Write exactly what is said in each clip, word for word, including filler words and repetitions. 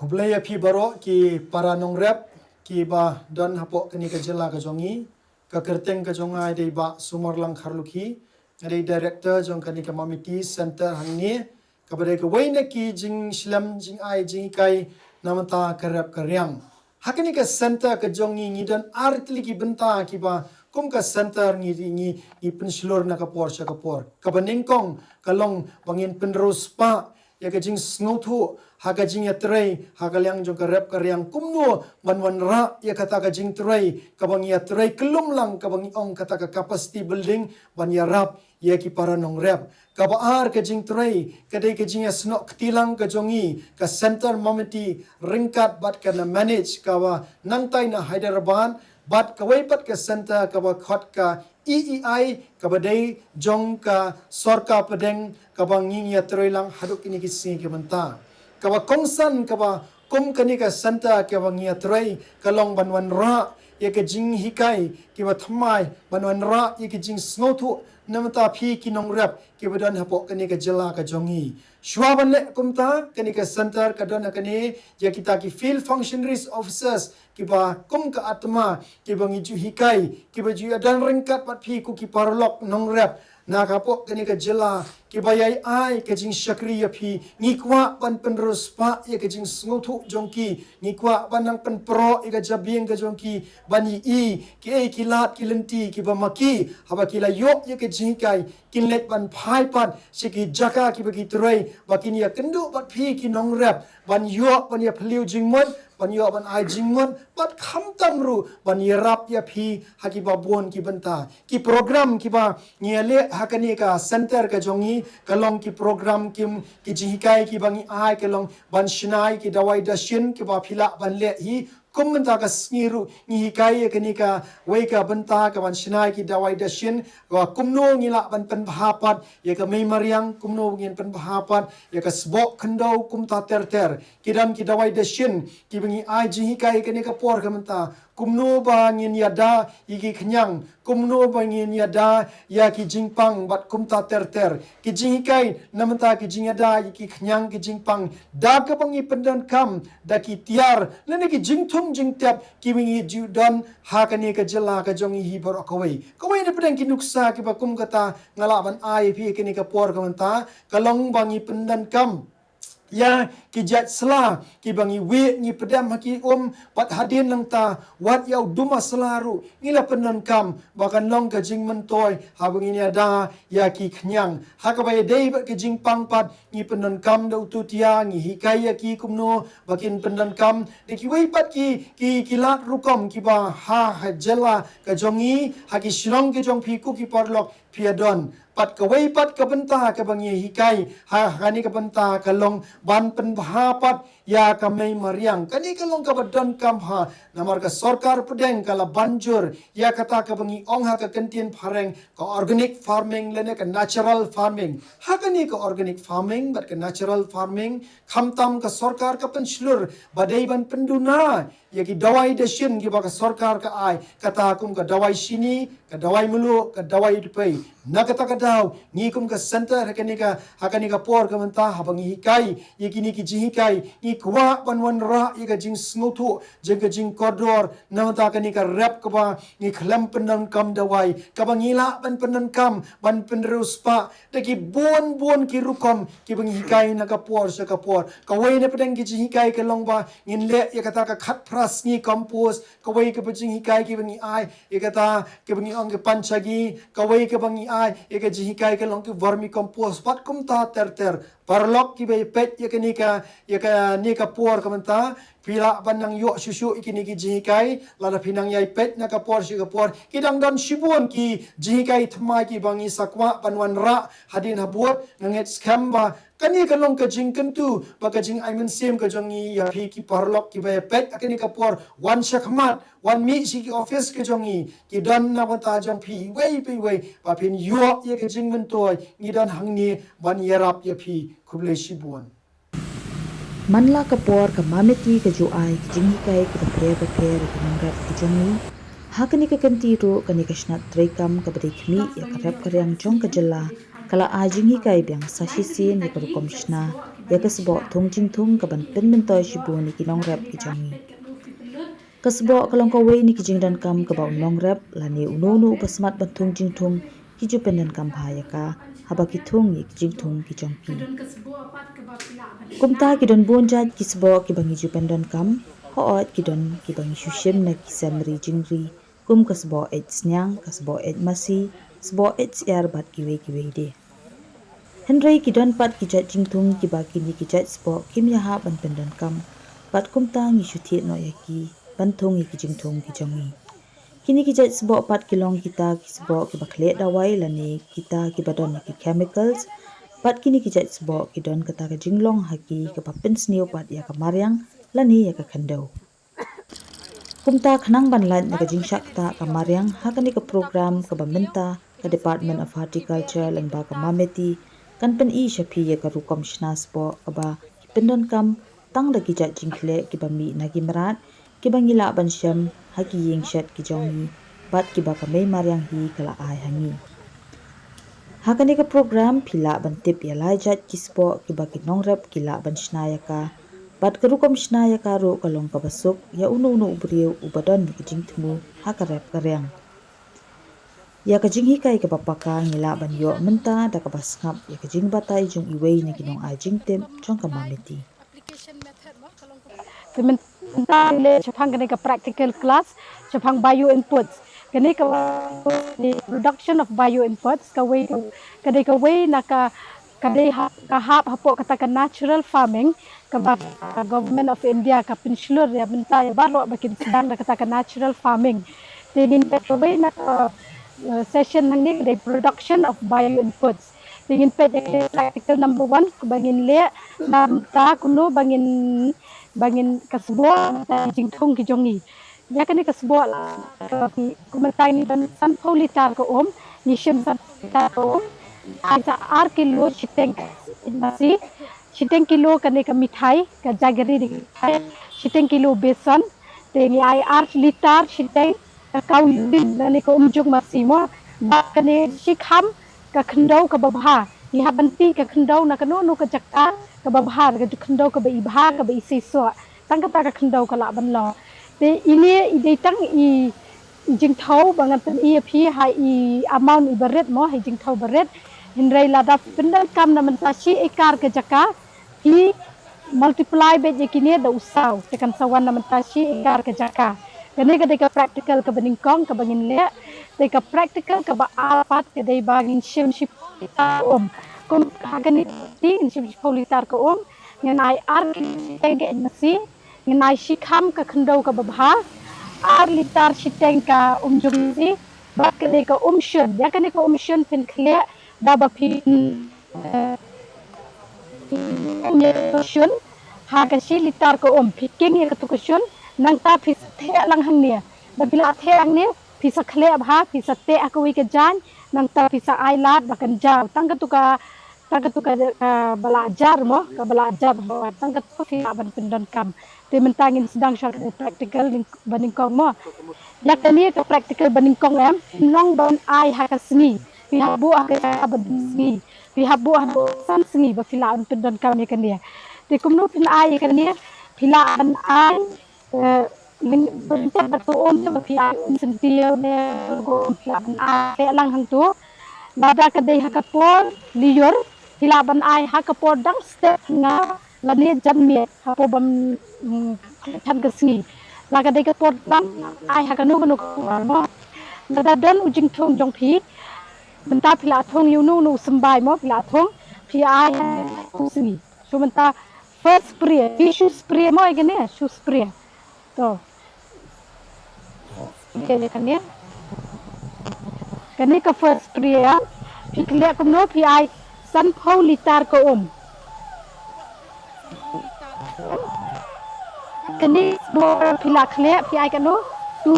Khublei ïa phi baroh ki para nongrep kiba don hapoh kane ka jylla ka jong ngi. Ka kyrteng ka jong nga dei Bah Sumarlang Kharlukhi, nga dei director jong kane ka Mamiti Center hangne, kaba dei kawei na ki jingshlem jingai jinghikai na bynta ka rep ka riang. Ha kane ka center ka jong ngi ngi don ar tylli ki bynta kiba kum ka center ngi ngi ngi pynshlur na ka por sha ka por. Kaba nyngkong ka long ba ngin pynriewspah ïa ka jingsngewthuh ha ka jingïatrei ha ka liang jong ka rep ka riang, kumno ban wanrah ïa kata ka jingtrei kaba ngi ïatrei kyllum lang, kaba ngi ong kata ka capacity building, ban ïarap ïa ki para nongrep. Kaba ar ka jingtrei ka dei ka jingïasnoh kti lang ka jong ngi, ka Center Mamiti ryngkat bad ka NAMANICH kaba nangtai na Hyderabad, bad kawei pat ka center kaba khot ka E E I kaba dei jong ka sorkar pdeng kaba ngi ïatrei lang haduh kine ki sngi ki mynta. Kaba kongsan kaba kum kane ka center kaba ngi ïatrei ka long ban wanrah ïa ka jinghikai kiba thymmai, ban wanrah ïa ka jingsngewthuh na bynta phi ki nongrep kiba don hapoh kane ka jylla ka jong ngi. Shuwa ban leh kumta, kane ka center ka don ha kane ïa kita ki field functionaries officers kiba kum ka atma kiba ngi ju hikai, kiba ju ïadon ryngkat bad phi ko ki paralok nongrep na ka hapoh kane ka jylla, kiba ïai ai ka jingshakri ïa phi. Ngi kwah ban pynriewspah ïa ka jingsngewthuh jong ki, ngi kwah ban nang pynproh ïa ka jabieng ka jong ki, ban ïohi kiei ki lad ki lynti kiba ma ki, haba ki la ïoh ïa ka jinghikai, kin leit ban phai pat sha ki jaka kiba ki trei, ba kin ïakynduh bad phi ki nongrep, ban ïoh ban ïaphylliew jingmut, ban ïoh ban ai jingmut, bad khamtam ruh ban ïarap ïa phi ha kiba bun ki bynta. Ki program kiba ngi ïaleh ha kane ka center ka jong ngi ka long ki program kim, ki jinghikai kiba ngi ai ka long ban shna ïa ki dawai dashin kiba phi lah ban leh hi. Kum mynta ka sngi ruh ngi hikai ïa kane kawei ka bynta ka ban shna ïa ki dawai dashin, ba kumno ngi lah ban pynbha pat ïa ka mei mariang, kumno ngin pynbha pat ïa ka sboh khyndew, kumta ter ter. Ki don ki dawai dashin kiba ngi ai jinghikai ïa kane ka por ka mynta, kumno ba ngin ïada ïa ki khñiang, kumno ba ngin ïada ïa ki jingpang, bad kumta ter ter. Ki jinghikai na bynta ki jingïada ïa ki khñiang ki jingpang, da kaba ngi pyndonkam da ki tiar lane ki jingthung jingtep kiba ngi ju don ha kane ka jylla ka jong ngi hi baroh kawei. Kawei na pdeng ki nuksa kiba kum kata nga lah ban ai ïa phi ha kane ka por ka mynta ka long ba ngi pyndonkam ïa ki jait sla kiba ngi wieh, ngi pdem ha ki um, bad hadien nangta wat ïa u duma sla ruh ngi la pyndonkam ba kan long ka jingmyntoi haba ngin ïada ïa ki khñiang. Ha kaba ïadei bad ka jingpang pat ngi pyndonkam da u tutia, ngi hikai ïa ki kumno ba kin pyndonkam da kiwei pat ki, ki, ki lad rukom kiba ha, ha jylla ka jong ngi, ha ki shnong ka jong phi ko ki paralok phi ïadon. Bad kawei pat ka bynta kaba ngi hikai ha, ha kane ka bynta ka long ban pynbha pat ïa ka mei mariang. Kane ka long kaba donkam bha, namar ka sorkar pdeng ka la ban jur ïa kata kaba ngi ong ha ka kyntien phareng ka organic farming lane ka natural farming. Ha kane ka organic farming bad ka natural farming, khamtam ka sorkar ka pynshlur ba dei ban pynduna ïa ki dawai dashin kiba ka sorkar ka ai, kata kum ka dawai shini, ka dawai mluh, ka dawai dpei. Na kata ka daw ngi kum ka center ha kane ka, ha kane ka por ka mynta, haba ngi hikai ïa kine ki jinghikai, ngi kwah ban wanrah ïa ka jingsngewthuh jong ka jingkordor na bynta kane ka rep kaba ngi khlem pyndonkam dawai, kaba ngi lah ban pyndonkam ban pynriewspah da ki bun bun ki rukom kiba ngi hikai na ka por sha ka por. Kawei na pdeng ki jinghikai ka long ba ngin leh ïa kata ka khatphra sngi compost, kawei kaba jinghikai kiba ngi ai ïa kata kaba ngi ong ka panchagi, kawei kaba ngi ai ïa ka jinghikai ka long ka vermicompost, bad kumta ter ter. Paralok kiba ïa peit ïa kane ka, ïa kane ka por ka mynta, phi lah ban nang ïoh shuh shuh ïa kine ki jinghikai lada phi nang ïai peit na ka por sha ka por. Ki dang don shibun ki jinghikai thymmai kiba ngi sa kwah ban wanrah hadien habud. Nga ngeit skhem ba kane ka long ka jingkyntu bad ka jingai mynsiem ka jong ngi ïa phi ki paralok kiba ïa peit ha kane ka por. Wan shakhmat, wan mih sha ki office ka jong ngi, ki don na bynta jong phi iwei pa iwei, ba phin ïoh ïa ka jingmyntoi. Ngi don hangne ban ïarap ïa phi. Khublei shibun. Man la ka por ka Mamiti ka ju ai ki jinghikai kiba pher ba pher ïa ki nongrep ki jong ngi. Ha kane ka kynti ruh kane ka shnat treikam kaba dei khmih ïa ka rep ka riang jong ka jylla Ka la ai jinghikai biang sa shisien ïa ka rukom shna ïa ka sboh thung jingthung ka ban pynmyntoi shibun ïa ki nongrep ki jong ngi. Ka sboh ka long kawei na ki jingdonkam kaba u nongrep lane uno uno uba smat ban thung jingthung ki ju pyndonkam bha ïa ka haba ki thung ïa ki jingthung ki jong ki. Kumta ki don bun jait ki sboh kiba ngi ju pyndonkam, hooid ki don kiba ngi shu shim na ki sem ri jingri, kum ka sboh eit sniang, ka sboh eit masi, sboh eit syiar bad kiwei kiwei de. Hynrei ki don pat ki jait jingthung kiba kine ki jait sboh kim ïahap ban pyndonkam, bad kumta ngi shu thied noh ïa ki ban thung ïa ki jingthung ki jong ngi. Kine ki jait sboh pat ki long kita ki sboh kiba khleh dawai lane kita kiba don ïa ki chemicals, bad kine ki jait sboh ki don kata ka jinglong ha ki kaba pynsniew pat ïa ka mariang lane ïa ka khyndew. Kumta khnang ban lait na ka jingshah ktah ka mariang ha kane ka program kaba mynta ka Department of Horticulture lyngba ka MAMATI kan pyni sha phi ïa ka rukom shna sboh kaba ki pyndonkam tang da ki jait jingkhleh kiba mih na ki mrad kiba ngi lah ban shem ha ki ïing shet ki jong ngi bad kiba ka mei mariang hi ka la ai ha ngi. Ha kane ka program phi lah ban tip ïa lai jait ki sboh kiba ki nongrep ki lah ban shna ïa ka, bad ka rukom shna ïa ka ruh ka long kaba suk ïa uno uno u briew uba don ka jingthmu ha ka rep ka riang. Ïa ka jinghikai kaba paka ngi lah ban ïoh mynta da kaba sngap ïa ka jingbatai jong iwei na ki nongai jingtip jong ka MAMATI. Te mynta ngi leh shaphang kane ka practical class shaphang bio inputs. Kane ka production of bio inputs kawei, kane kawei na ka, ka dei ha, ka hap hapoh kata ka natural farming kaba ka Government of India ka pynshlur ïa mynta ïa baroh ba kin sdang da kata ka natural farming. Te ngin peit kawei na ka, uh, session hangne ka dei production of bio inputs. Te ngin peit ïa ka practical number one kaba ngin leh na mynta kumno ba ngin, ba ngin ka sboh na ka jingthung ki jong ngi. Ïa kane ka sboh la, ka, kumta ngi don sanphew litar ka um, ngi shim sanphew litar ka um, ai sa ar kilo shiteng ka masi, shiteng kilo kane ka mithai, ka jaggery ne ka mithai, shiteng kilo besan, te ngi ai ar litar shiteng ka cow urine lane ka umjung masi mo, bad kane shikham ka khyndew kaba bha. Ngi hap ban tih ka khyndew na kano kano ka jaka kaba bha, ka khyndew kaba i bha, kaba i seisoh. Tang kata ka khyndew ka lah ban long. Te ine i dei tang i, i jingthew ba ngan pyni ïa phi ha i amount iba rit mo, ha i jingthew ba rit. Hynrei lada phi pyndonkam na mynta shi ekar ka jaka, phi multiply beit ïa kine da u saw, te kan sa wan na mynta shi ekar ka jaka. Kane ka dei ka practical kaba nyngkong kaba ngin leh. Te ka practical kaba ar pat ka dei ba ngin shim shiphew litar ka um. Kum ha kane ka kti ngin shim shiphew litar ka um, ngin ai ar kilo shiteng ka eit masi, ngin ai shikham ka khyndew kaba bha, ar litar shiteng ka umjung masi, bad kane ka umshun. Ïa kane ka umshun phin khleh da ba phin, eh, um ïa ka shun ha ka shi litar ka um, phi king ïa katu ka shun, nangta phi sa theh lang hangne. Da phi la theh hangne, phi sa khleh bha, phi sa teh ha kawei ka jaiñ, nangta phi sa ai lad ba kan jaw. Tang katu ka, tang katu ka, kaba la jar mo, kaba la jar mo, tang katu phi lah ban pyndonkam. Te mynta ngin sdang sha ka practical nyng-, ba nyngkong mo. Ïa kane ka practical ba nyngkong em, phin long ban ai ha ka sngi. Phi hap buh ha ka jaka ba dum sngi. Phi hap buh ha ka san sngi ba phi lah ban pyndonkam ïa kane. Te kumno phin ai ïa kane, phi lah ban ai, eh, lynter ba to um ne ba phi ai um syntiew ne, ko um phi lah ban ai, phi lang hangto. Lada ka dei ha ka por lyiur, phi lah ban ai ha ka por dang step nga lane janmiet hapoh bym, mm, khlem than ka sngi. La ka dei ka por dang ai ha kano kano ka por mo. Lada don u jingthung jong phi, mynta phi la thung ïa uno uno u symbai mo, phi la thung, phi ai ha u sngi. So mynta first spray, phi shu spray mo ïa kane, shu spray. To. Kane, kane. Kane ka first spray, phi khleh kumno, phi ai sanphew litar ka um. Kane sboh phi la khleh, phi ai kano? Tu.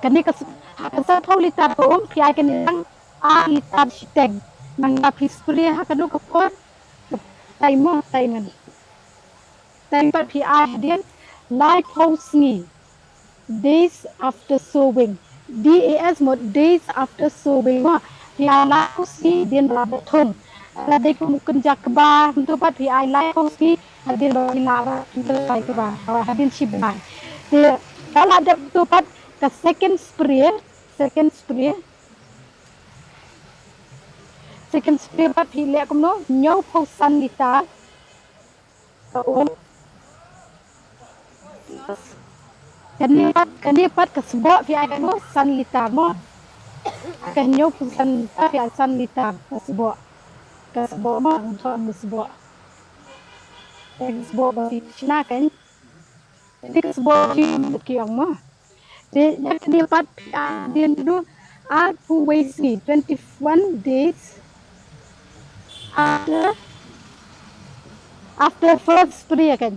Kane ka s-, ka sanphew litar ka um, phi ai kane tang ar litar shiteng. Nangta phi spray ha kano ka por? Time mo, time ngan. Time pat phi ai hadien laiphew sngi. Days after sowing. D A S mo, days after sowing mo. Phi ai laiphew sngi hadien ba la thung. Lada dei kum u kynja kba, kumto pat phi ai laiphew sngi hadien ba phi lah ban pynkylla kba, hadien shi bnai. Te lada dep kumto pat ka second spray, second spray. Second spray pat phi leh kumno, hynñiewphew san litar. Ka um. Kane pat, kane pat ka sboh phi ai kumno, san litar mo. Ka hynñiewphew san litar phi ai san litar ka sboh. Ka sboh mo, ka sboh. Ka sboh ba phi shna kan. Kane ka sboh phi ki ong mo. Te ïa kane pat phi ai hadien kumno, arphew wei sngi, twenty-one days after, after first spray kan.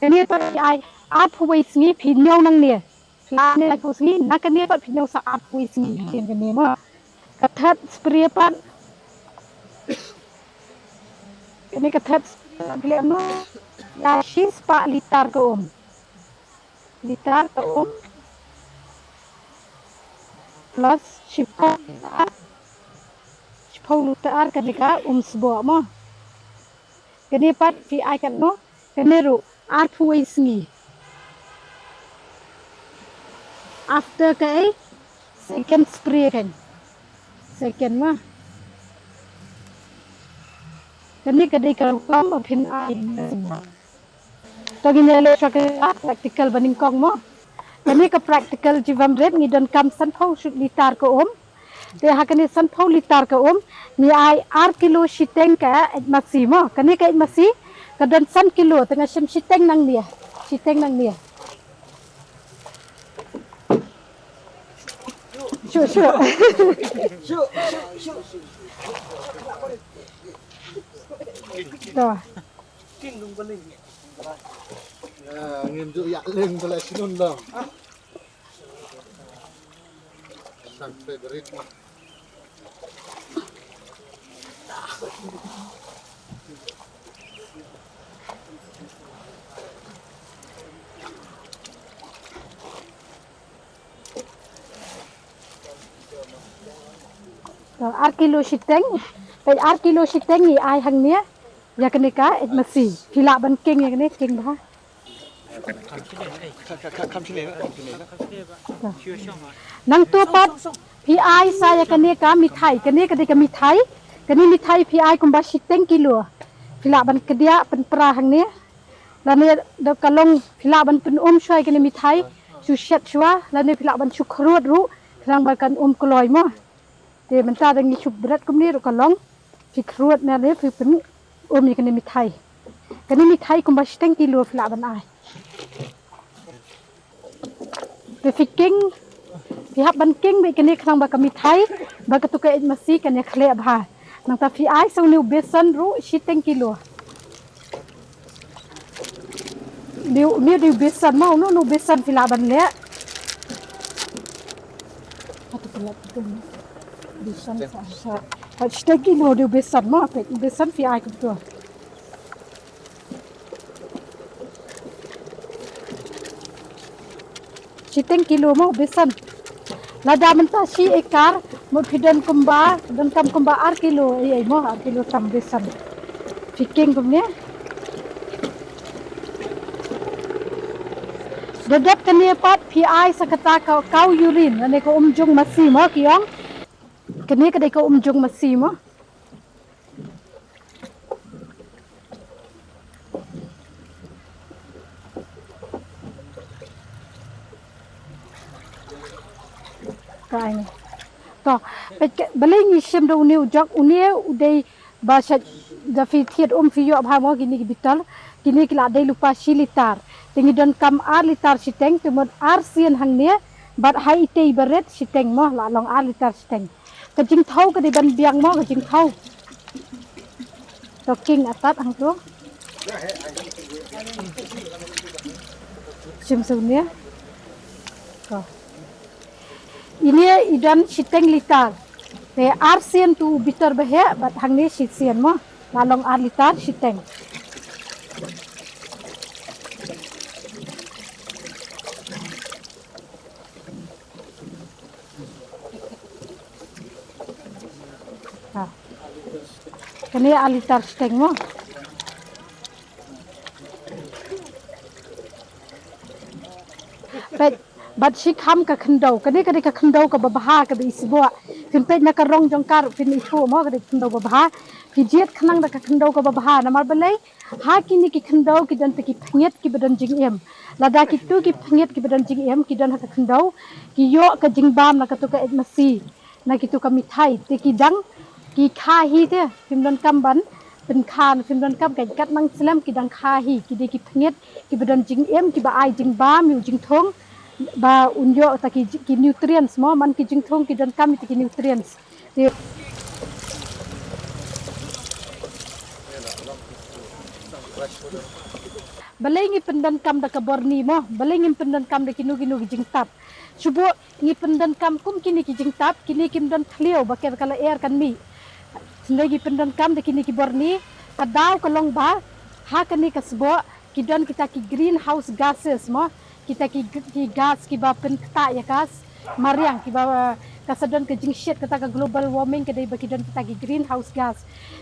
Kane pat phi ai arphew wei sngi, phi hynñiew nangne. Phi ai nangne laiphew sngi, na kane pat phi hynñiew sa arphew wei sngi hadien kane mo. Ka third spray pat. Kane ka third spray pat phi leh kumno, ïa shispah litar ka um. Litar ka um. Plus shiphew litar. Shiphew litar kane ka um sboh mo. Kane pat phi ai katno? Kane ruh arphew wei sngi. After kaei? Second spray kan. Second mo. Kane ka dei ka rukom ba phin ai. To ngin ïa leh shuwa ka practical ba nyngkong mo. Kane ka practical jingwan rit ngi donkam sanphew litar ka um. Te ha kane sanphew litar ka um ngi ai ar kilo shiteng ka eit masi mo. Kane ka eit masi ka don san kilo, te nga shim shiteng nangne. Shiteng nangne. Shu, shu. To. Ah, ngim ju ïa leng bala shnun dong. Sang favorite. To, ar kilo shiteng, peit ar kilo shiteng ngi ai hangne, ïa kane ka eit masi, phi lah ban king ïa kane, king bha. Nangto pat, phi ai sa ïa kane ka mithai, kane ka dei ka mithai, kane mithai phi ai kumba shiteng kilo, phi lah ban kdiah pynpra hangne, lane da ka long phi lah ban pyn-um shuwa ïa kane mithai, shu shet shuwa, lane phi lah ban shu khrud ruh, khnang ba kan um kloi mo. Te mynta da ngi shu bret kumne ruh ka long, phi khrud ne phi pyn-um ïa kane mithai. Kane mithai kumba shiteng kilo phi lah ban ai. Te phi king, phi hap ban king beit kane khnang ba ka mithai, ba kato ka eit masi kan ïa khleh bha. Nangta phi ai sa une u besan ruh shiteng kilo. Une u, une u dei u besan mo, une u, une u besan phi lah ban leh. Atu phi lah ban besan sa, sa. Shiteng kilo u dei u besan mo, peit u besan phi ai kumto. Shiteng kilo mo u besan. Lada mynta shi ekar, mut phi don kumba, donkam kumba ar kilo, ei, ei mo, ar kilo tam besan. Phi king kumne. Da dep kane pat phi ai sa kata ka cow urine, lane ka um jong masi mo ki ong. Kane ka dei ka um jong masi mo. Ka ai ne. To, peit ka, balei ngi shim da une u jok, une u dei ba sha, da phi thied um phi ïoh bha mo kine ki bitol, kine ki la dei lypa shi litar. Te ngi donkam ar litar shiteng, te mut ar sien hangne, bad ha itei ba rit shiteng mo, la long ar litar shiteng. Ka jingthaw ka dei ban biang mo, ka jingthaw. To king atat hangto. Shim shuh ne. Ko. Ine i don shiteng litar. Te ar sien tu u bitor ba heh, bad hangne shi sien mo. La long ar litar shiteng. Kane ar litar shiteng mo. Peit, bad shikham ka khyndew. Kane ka dei ka khyndew kaba bha kaba i sboh. Phin peit na ka rong jong ka ruh phin ithuh mo, ka dei ka khyndew ba bha. Phi jied khnang da ka khyndew kaba bha. Namar balei, ha kine ki khyndew ki don te ki phngit kiba don jingim. Lada kitu ki phngit kiba don jingim ki don ha ka khyndew, ki ïoh ka jingbam na katu ka eit masi, na kitu ka mithai, te ki dang, ki kha hi te, phim donkam ban pynkha, phim donkam ka kat nang slem, ki dang kha hi, ki dei ki phngit kiba don jingim, kiba ai jingbam ïa u jingthung, ba un ïoh ta ki, ki nutrients mo, man ki jingthung ki donkam ïa ta ki nutrients. Te balei ngi pyndonkam da ka borni mo, balei ngim pyndonkam da kino kino ki jingtap. Shu bok ngi pyndonkam kum kine ki jingtap, kine kim don thliew ba ker ka lyer kan mih. Hynrei ngi pyndonkam da kine ki borni, ka daw ka long ba ha kane ka sboh ki don kita ki greenhouse gases mo, kita ki, ki gas kiba pynktah ïa ka mariang, kiba, eh, ka sa don ka jingshit, kata ka global warming ka dei ba ki don kita ki greenhouse gas.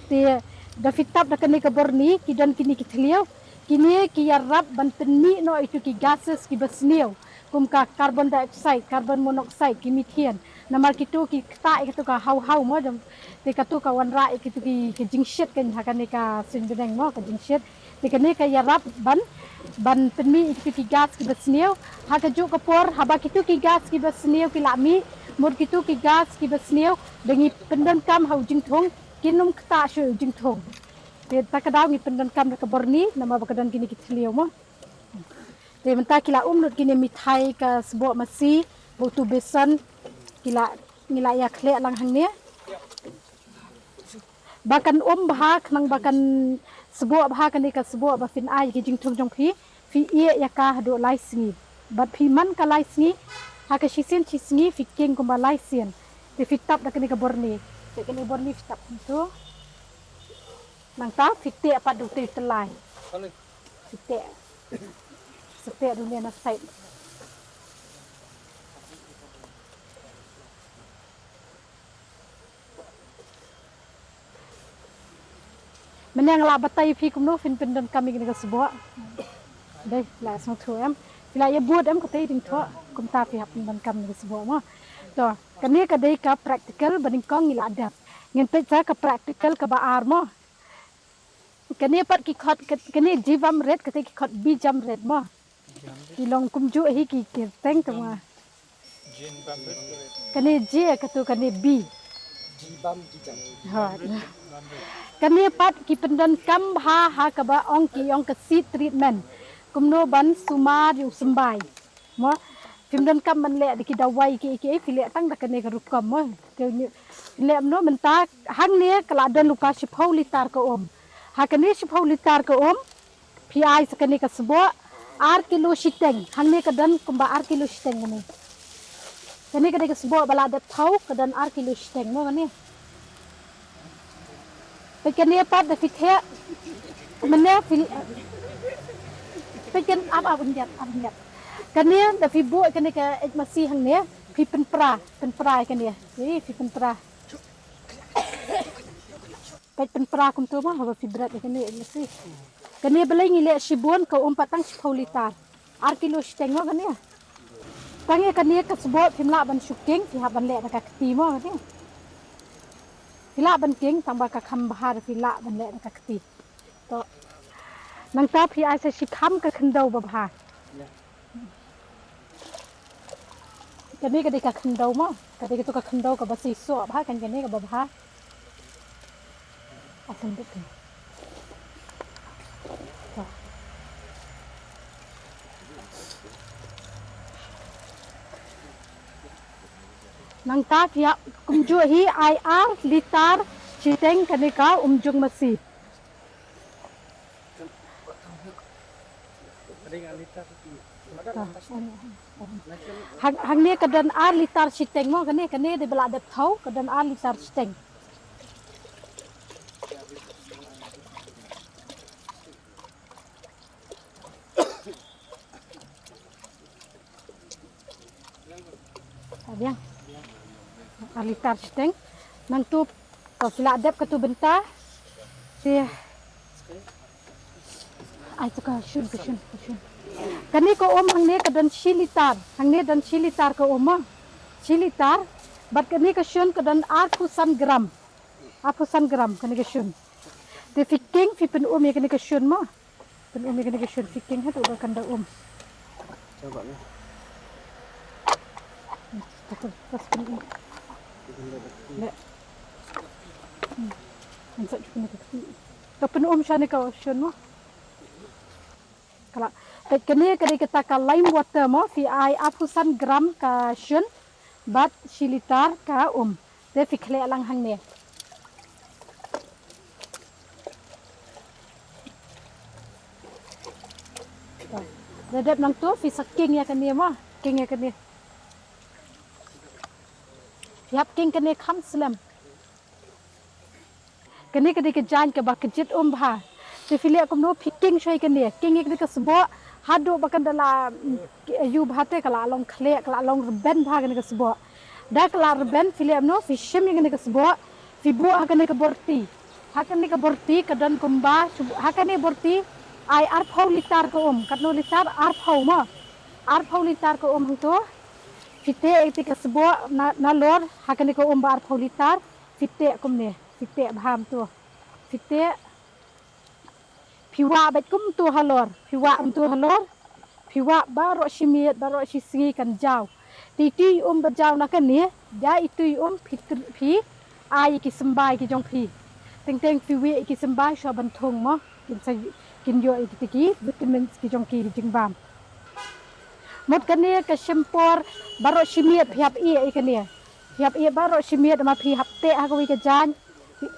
Te da phi tap da kane ka borni, ki don kine ki thliew, kine ki ïarap ban pynmih noh ïa kitu ki gases kiba sniew, kum ka carbon dioxide, carbon monoxide, ki methane. Namar kitu ki ktah ïa katu ka haw haw mo, jong te katu ka wanrah ïa kitu ki, ki jingshit kan ha kane ka suiñ bneng mo, ka jingshit. Te kane ka ïarap ban, ban pynmih ïa kitu ki gas kiba sniew. Ha kajuh ka por, haba kitu ki gas kiba sniew ki la mih, mut kitu ki gas kiba sniew, da ngi pyndonkam ha u jingthung, kin ym ktah shuh u jingthung. Te ta ka daw ngi pyndonkam da ka borni, namar ba ka don kine ki thliew mo. Te mynta ki la um lut kine mithai ka sboh masi, bad utu besan, ki la, ngi la ïa khleh lang hangne. Ba kan um bha, khnang ba kan sboh bha kane ka sboh ba phin ai ki jingthung jong phi, phi ïeh ïa ka haduh lai sngi. Bad phi man ka lai sngi, ha ka shisien shisngi phi king kumba lai sien. Te phi tap da kane ka borni. Te kane borni phi tap kumtu. Nangta phi teh pat da utei u tyllai. Phi teh. Sa teh da une na side. Mynne nga la batai ïa phi kumno phin pyndonkam ïa kane ka sboh. Dei, la sngewthuh em. Phi la ïa bud em, katei ding thoh. Kumta phi hap pyndonkam ïa kane ka sboh mo. To, kane ka dei ka practical ba nyngkong ngi la dep. Ngin peit sa ka practical kaba ar mo. Kane pat ki khot, ka-, kane G bam red, kata ki khot B jam red mo. Ki long kumjuh hi ki kyrteng tang ma. Kane G, katu kane B. Hooid. Kane pat ki pyndonkam ha, ha kaba ong ki ong ka seed treatment. Kumno ban sumar ïa u symbai. Mo, phim donkam ban leh da ki dawai kiei kiei, phi leh tang da kane ka rukom mo. Te ngi, phi leh kumno mynta, hangne ka la don lypa shiphew litar ka um. Ha kane shiphew litar ka um, phi ai sa kane ka sboh, ar kilo shiteng. Hangne ka don kumba ar kilo shiteng kane. Kane ka dei ka sboh ba la dep thaw, ka don ar kilo shiteng mo kane. Peit kane pat da phi theh. Mynne phi, peit kan ap, ap, ap, ap. Kane da phi buh kane ka eit masi hangne, phi pynpra, pynpra kane. Ï, phi pynpra. Peit pynpra kumtu mo, haba phi bret kane eit masi. Kane balei ngi leh shibun, ka um pat tang shiphew litar. Ar kilo shiteng mo kane. Tang ïa kane ka sboh phim lah ban shu king, phi hap ban leh da ka kti mo kane. Phi lah ban king, tang ba ka kham bha da phi lah ban leh da ka kti. To. Nangta phi ai sa shikham ka khyndew ba bha. Kane ka dei ka khyndew mo, ka dei katu ka khyndew kaba seisoh bha, kan kane kaba bha. Asam duk kan. To. Nangta phi ap kumjuh hi ai ar litar shiteng kane ka umjung masi. Hang, hangne ka don ar litar shiteng mo, kane, kane dei ba la dep thaw, ka don ar litar shiteng. Ka biang. Ar litar shiteng. Nangtu To phi la dep katu bynta. Te ai to ka shun, ka shun, ka shun. Kane ka um hangne ka don shi litar. Hangne don shi litar ka um mo. Shi litar. Bad kane ka shun ka don arphew san gram. Arphew san gram kane ka shun. Te phi king phi pyn-um ïa kane ka shun mo. Pyn-um ïa kane ka shun, phi king haduh ba kan da um. Coba ni. Pas pyn-um. Le. Hmm. An sa cukup ni ka kti. Ka pyn-um shane ka shun mo. Kala. Peit kane ka dei kata ka lime water mo, phi ai arphew san gram ka shun bad shi litar ka um. Te phi khleh lang hangne. To. Da dep nangtu phi sa king ïa kane mo, king ïa kane. Phi hap king kane kham slem. Kane ka dei ka jaiñ kaba kjit um bha. Te phi leh kumno, phi king shuwa ïa kane, king ïa kane ka sboh haduh ba kan da la, mm, ïu bha te ka la long khleh, ka la long rben bha kane ka sboh. Da ka la rben phi leh kumno, phi shim ïa kane ka sboh, phi buh ha kane ka borti. Ha kane ka borti ka don kumba, shu-, ha kane borti ai arphew litar ka um, katno litar, arphew mo. Arphew litar ka um hangto. Phi teh ïa kane ka sboh na, nalor ha kane ka um ba arphew litar. Phi teh kumne, phi teh bha kumto. Phi teh. Phi wah beit kumto halor, phi wah kumto halor. Phi wah baroh shi miet, baroh shi sngi kan jaw. Te itu i um ba jaw na kane, da itu i um phi tr-, phi ai ïa ki symbai ki jong phi. Teng teng phi wieh ïa ki symbai shuwa ban thung mo. Kin sa, kin ïoh ïa kiti ki vitamins ki jong ki, ki jingbam. Mut kane ka shim por baroh shi miet phi hap ïeh ïa kane. Phi hap ïeh baroh shi miet, ma phi hap teh ha kawei ka jaiñ.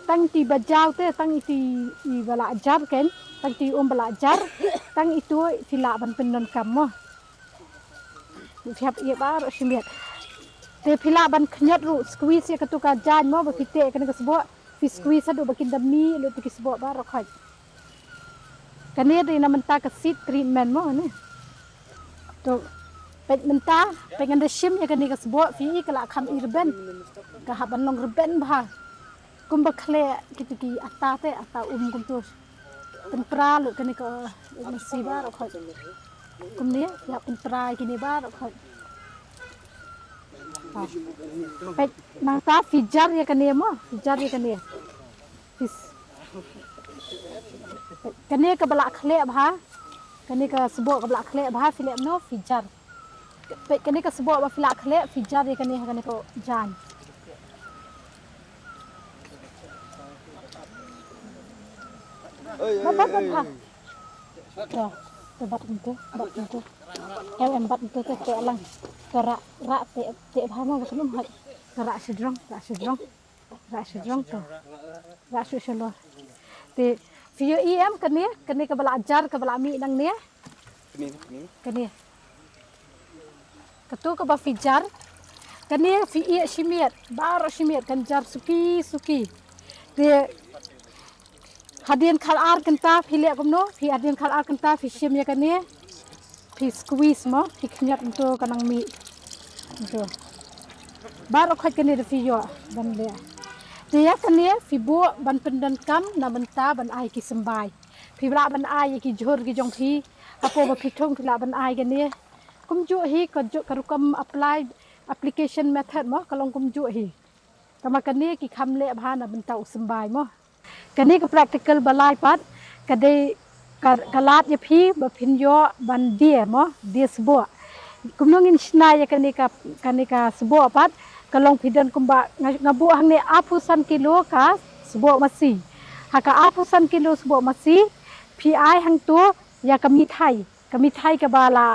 Tang iti ba jaw te, tang iti i ba la jar ken, tang iti um ba la jar, tang itu phi lah ban pyndonkam mo. Phi hap ïeh baroh shi miet. Te phi lah ban khñiot ruh, squeeze ïa katu ka jaiñ mo, ba phi teh ïa kane ka sboh, phi squeeze haduh ba kin da mih lut ki sboh baroh khoit. Kane dei na mynta ka seed treatment mo kane. To, peit mynta, peit ngan da shim ïa kane ka sboh, phi i ka la kham i rben. Ka hap ban long rben bha. Kumba khleh kito ki ata te, ata um kumto. Pynpra lut kane ka, eh, masi baroh khoit. Kumne, ïa pynpra ïa kine baroh khoit. Ha. Peit, nangta phi jar ïa kane mo, phi jar ïa kane. Phi s-, kane kaba la khleh bha, kane ka sboh kaba la khleh bha, phi leh kumno, phi jar. Peit kane ka sboh ba phi la khleh, phi jar ïa kane ha kane ka jaiñ. Ba bat, bat bha. To, to bat kumto, bat kumto. Em, em bat kumto, to, to lang. To rah, rah teh, teh bha mo ba kan um hoi. To rah shajrong, rah shajrong. Rah shajrong to. Rah shu shalor. Te phi ïohi em kane, kane kaba la jar kaba la mih nangne. Kane, kane. Kane. Kato kaba phi jar. Kane phi ïeh shi miet, baroh shi miet kan jar suki suki. Te hadien khatar kynta phi leh kumno, phi hadien khatar kynta phi shim ïa kane. Phi squeeze mo, phi khñiot kumto ka nang mih. Kumto. Baroh khoit kane da phi ïoh ban leh. Te ïa kane phi buh ban pyndonkam na bynta ban ai ki symbai. Phi lah ban ai ïa ki jhur ki jong phi. Hapoh ba phi thung phi lah ban ai kane. Kumjuh hi ka juh ka rukom apply, application method mo, ka long kumjuh hi. Tangba kane ki kham leh bha na bynta u symbai mo. Kane ka practical ba lai pat, ka dei ka, ka lad ïa phi ba phin ïoh ban die mo, die sboh. Kumno ngin shna ïa kane ka, kane ka sboh pat, ka long phi don kumba nga, nga buh hangne arphew san kilo ka sboh masi. Ha ka arphew san kilo sboh masi, phi ai hangto ïa ka mithai. Ka mithai kaba la,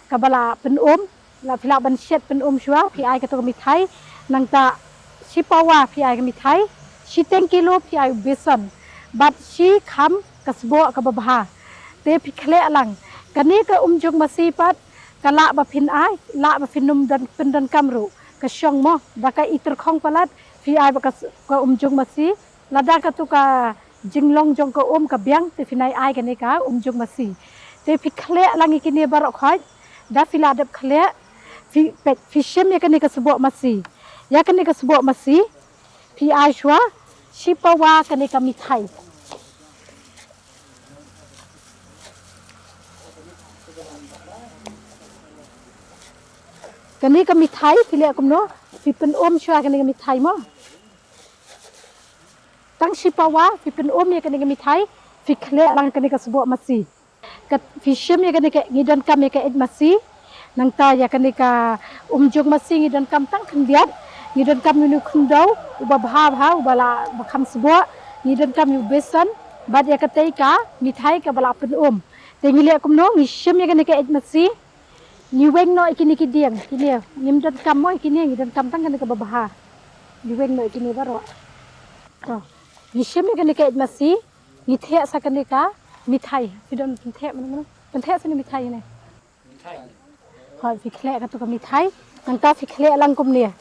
kaba la pyn-um, la phi lah ban shet pyn-um shuwa, phi ai kato ka mithai, nangta shi pawa phi ai ka mithai, shiteng kilo phi ai u beson, bad shi kham ka sboh kaba bha. Te phi khleh lang, kane ka um jong masi pat, ka lah ba phin ai, lah ba phin ym don, pyndonkam ruh, ka shong mo, da ka i tyrkhong palat, phi ai ba ka s-, ka um jong masi, lada kato ka jinglong jong ka um ka biang te phin ai ai kane ka um jong masi. Te phi khleh lang ïa kine baroh khoit, da phi la dep khleh, phi, phi shim ïa kane ka sboh masi. Ïa kane ka sboh masi, phi ai shuwa, Shi pawa kane ka mithai. Kane ka mithai, phi leh kumno, phi pyn-um shuwa kane ka mithai mo. Tang shi pawa, phi pyn-um ïa kane ka mithai, phi khleh lang kane ka sboh masi. Ka, phi shim ïa kane ka, ngi donkam ïa ka eit masi. Nangta ïa kane ka um jong masi ngi donkam tang khyndiat. Ngi donkam ïa une u khyndew, uba bha bha, uba la, ba kham sboh. Ngi donkam ïa u besan, bad ïa katei ka mithai kaba la pyn-um. Te ngi leh kumno, ngi shim ïa kane ka eit masi. Ngi weng noh ïa kine ki dieng, kine, ngim donkam mo ïa kine, ngi donkam tang kane kaba bha. Ngi weng noh ïa kine baroh. To, ngi shim ïa kane ka eit masi. Ngi theh sa kane ka mithai. Phi don pyntheh mano mano. Pyntheh sa ne mithai ne. Hooid, phi khleh kato ka mithai. Nangta phi khleh lang kumne.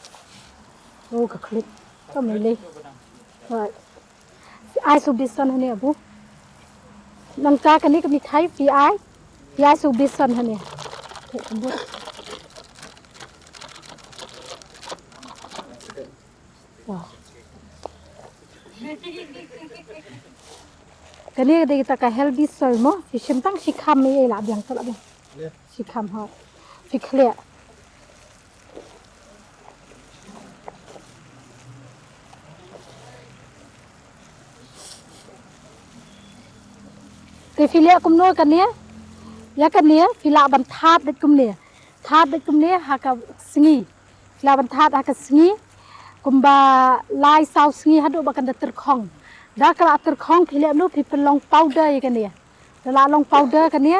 Oh, ka khleh. To mele. Hooid. Phi ai sa u besan hangne abu. Nangta kane ka mithai phi ai. Phi ai sa u besan hangne. Theh ka bud. Kane ka dei kata ka healthy soy mo, phi shim tang shi kham ïa la biang, to la biang. Shi kham hooid. Phi khleh. Te phi leh kumno kane? Ïa kane phi lah ban thad beit kumne. Thad beit kumne ha ka sngi. Phi lah ban thad ha ka sngi kumba lai saw sngi haduh ba kan da tyrkhong. Da ka la tyrkhong phi leh kumno, phi pynlong powder ïa kane. Da la long powder kane,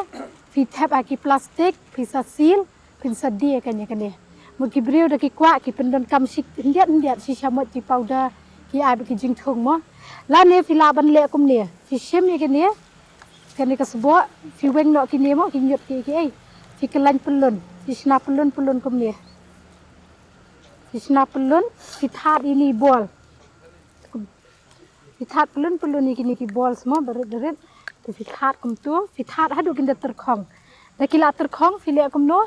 phi thep ha ki plastik, phi sa seal, phin sa die ïa kane kane. Mut ki briew da ki kwah, ki pyndonkam shi khyndiat khyndiat, shi shamoit ki powder, ki ai bad ki jingthung mo. Lane phi lah ban leh kumne, phi shim ïa kane, kane ka sboh, phi weng noh kine mo, ki ñiut ki, ki ei. Phi kyllain pyllun, phi shna pyllun pyllun kumne. Phi shna pyllun, phi thad ïa ine i bol. Phi thad pyllun pyllun ïa kine ki balls mo, barit barit. Te phi thad kumto, phi thad haduh kin da tyrkhong. Da ki la tyrkhong, phi leh kumno,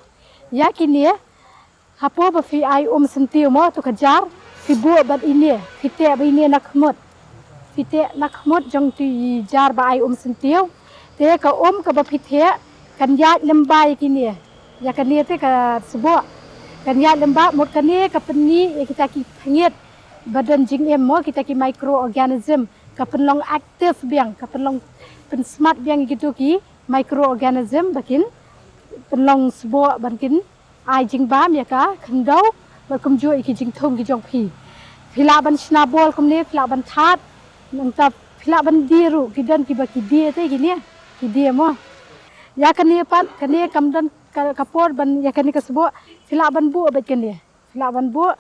ïa kine, hapoh ba phi ai um syntiew mo, to ka jar, phi buh bad ine, phi teh bad ine na khmut. Phi teh na khmut jong tu i jar ba ai um syntiew. Te ka um kaba phi teh, kan ïaid lyngba ïa kine. Ïa kane te ka sboh. Kan ïaid lyngba, mut kane ka pynmih ïa kita ki phngit ba don jingim mo, kita ki microorganism. Ka pynlong active biang, ka pynlong pynsmat biang ïa kito ki microorganism ba kin pynlong sboh, ban kin ai jingbam ïa ka khyndew, bad kumjuh ïa ki jingthung ki jong phi. Phi lah ban shna bol kumne, phi lah ban thad, nangta phi lah ban die ruh, ki don kiba ki die te kine, ki die mo. Ïa kane pat, kane kam don ka, ka por ban, ïa kane ka sboh, phi lah ban buh bad kane. Phi lah ban buh,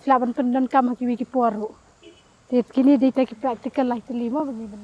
phi lah ban pyndonkam ha kiwei ki por ruh. Te kine dei ta ki practical lai tylli mo, ba ngi ban